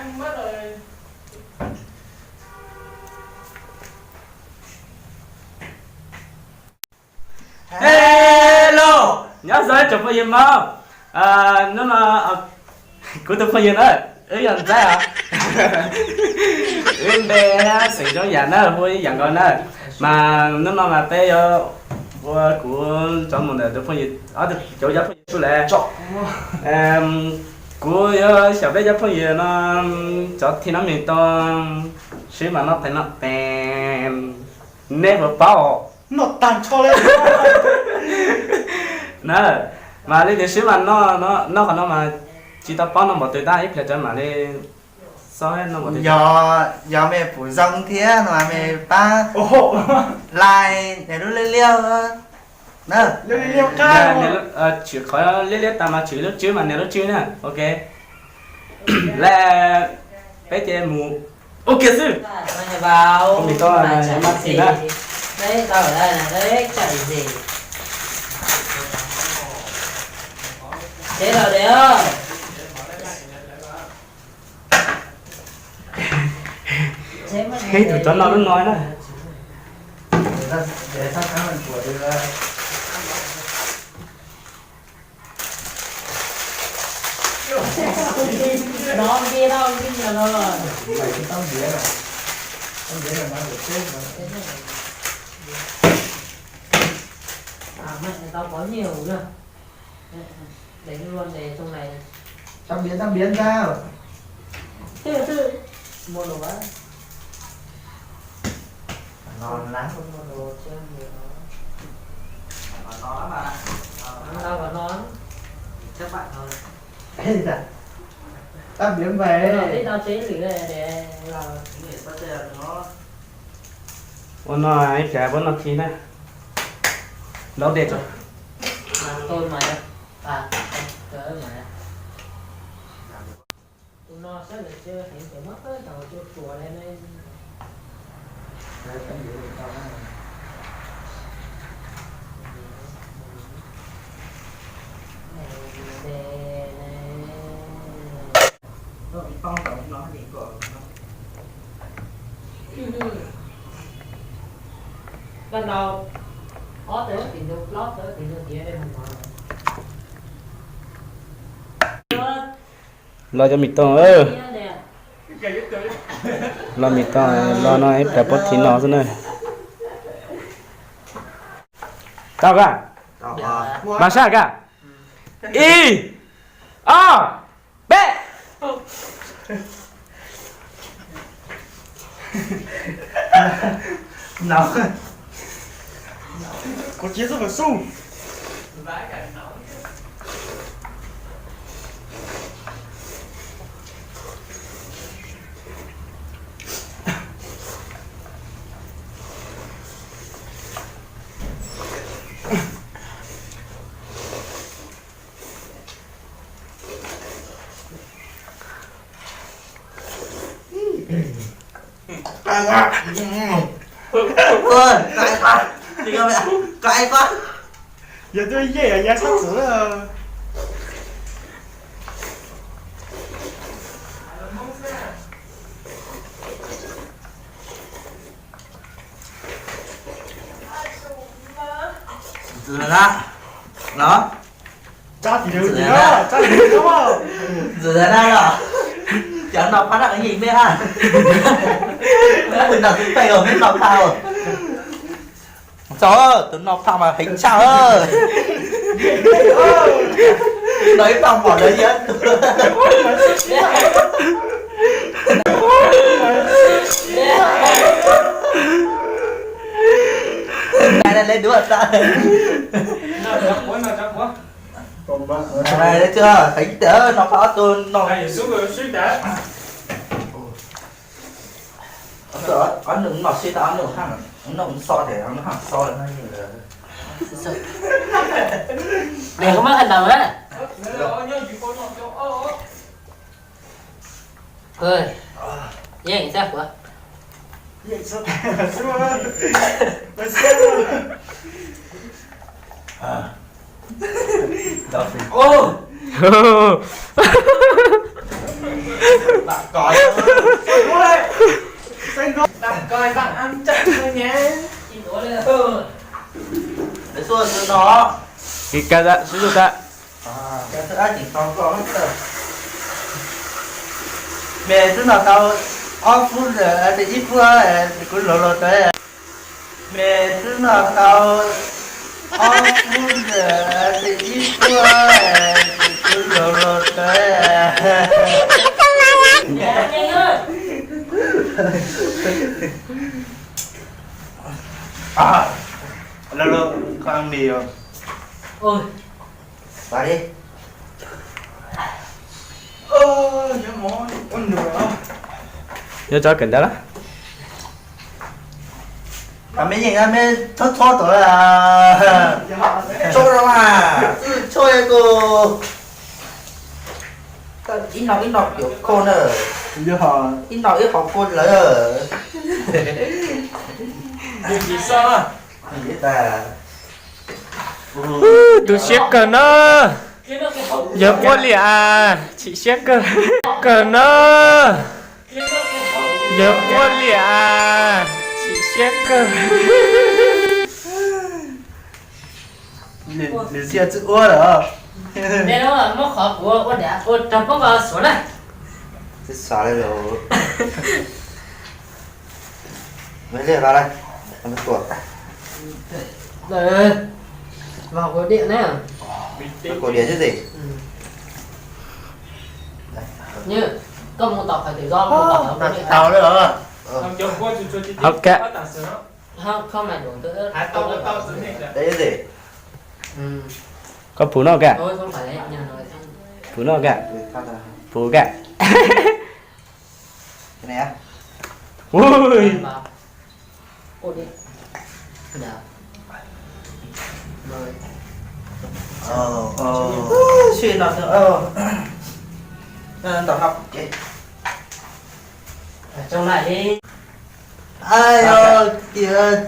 Hello, nyob zoo tsoom phooj ywg Hmoob. Hnub no kuv tus phooj ywg na, wb yog Ntxaib os. Wb npe xeem Zoo Yam na, hu ib yam nkaus na. Mas hnub no mas peb yuav ua kuv cov mus ntawm tus phooj ywg, ob tug cov cov phooj ywg su le. Kuv yuav xyaum peb cov phooj ywg no, cov thi nab mis tau, sib mam noj tes noj tes, neb puas paub? Noj tag nrho li. Na, mas li tias sib mam noj, noj qhov no mas tsis tau paub noj npaum twg tab ib pliag rov mam li xav noj npaum twg. Yog, yog mej pum zoo thiab no mas mej pab like nias lub liab liab na. Tshwm qhov liab liab tas mas tshwm lub tswb mas nias lub tswb na. Ok, le peb ces mus ua kiag xwb. Ua mis tau mas tsis na. Ib tug cov no lub no na. Tao npiav, tao npiav ntau. Tao npiav npais. Ua no ib pliag puab noj khi na. Load data. Los cov mis tooj, los mis tooj, los no ib pliag puab khi no xwb na. Tau koj, mas sab koj. Ib, ob, peb. Yog twb yeej ya sab txwv. Ntxwv na, no. Ntxwv na, ntxwv na los. Cov noj phaj na yeej mej hab. Peb pw nrog xib pej os, mej noj phaj os. Txog tus noj phaj mas heev tshaj. Noj ib phaj mom lawv yog tus. Nai le duab tas. Heev tiag, noj phaj ob tug no. Ob nus noj sib tau, ob nus haj noj xo ces ob nus haj xo. Yeej sab puav. Kis kawg tag, swb zog tag. Mej twb noj tau ob fub lawm, ib fub kuv luag luag tawv. Mej twb noj tau ob fub lawm, ib fub kuv luag luag tawv. Lawv, lawv kho mis os. Ua li. Yuav tso kawm ntawv lawm. Mej yeej mej txhob txhob tod, txhob zoo mas, txhob tus ib no ib no piof koj na, ib no ib qho koj lawm. Tu siab kawg na. Yawg Puab Liam, chim siab kawg, kawg na. Yawg Puab Liam, chim siab kawg. Nws tsis ua lawm. Muab qhov kuv ua dav ua rau poob nkaus xuav na. Tsis xav li lawm. Mej liaj los lawm, tuam. Los kuv diam na. Kuv diam xwb tis. Koj mus tom qhov twg, mus tom qhov twg tau li os. Hauv ka. Koj pum noj ka. Pum noj ka. Pum ka. Ui.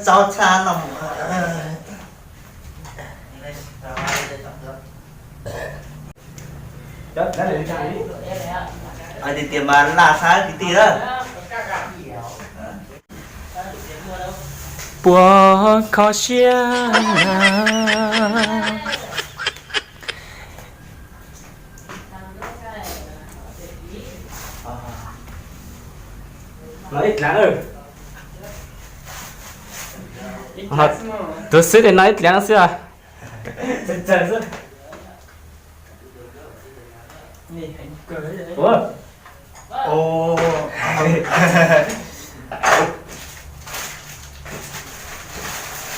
Txaus tshaj no. Hais tias mas laj tshaj kwv tij na. Puas kho siab na. Noj ib dlav. Tus xwb es noj ib dlav xwb.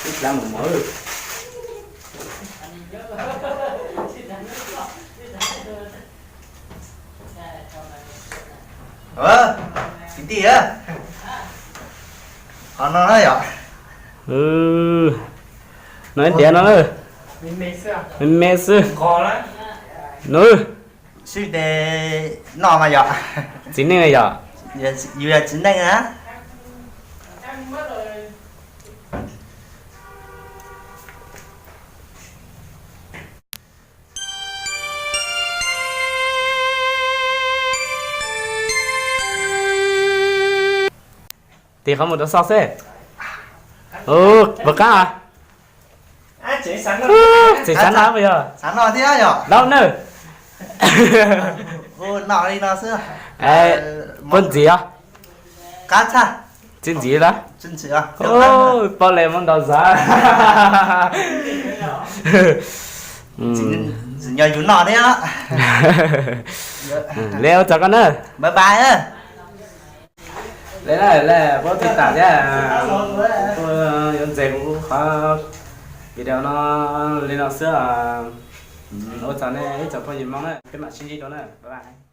Ib dlav mus mov. Kwv tij, qhov no na yom. Noj ib dlav no, me me xwb. Nws sib tes noj mas yom. Txiv neej yom. Yus yog txiv neej na. Tig qhov mus rau soj xwb. Puas qab? Txiv xav noj puas yog? Xav noj thiab yom. Laub nawb. Noj li no xwb. Puas ntxiv os? Qab tshaj. Tsis ntxiv lawm. Paub le muab ntaus xav. Tsim nyog yus noj thiab. Le ua tsaug koj na. Bye bye. Le na, le pab tiv tam thiab, yuav ntxiv kuv qhov video no li no xwb. Ua tsaug nej ib tsoom phooj ywg Hmoob na, peb mam sib ntsib dua na, bye bye.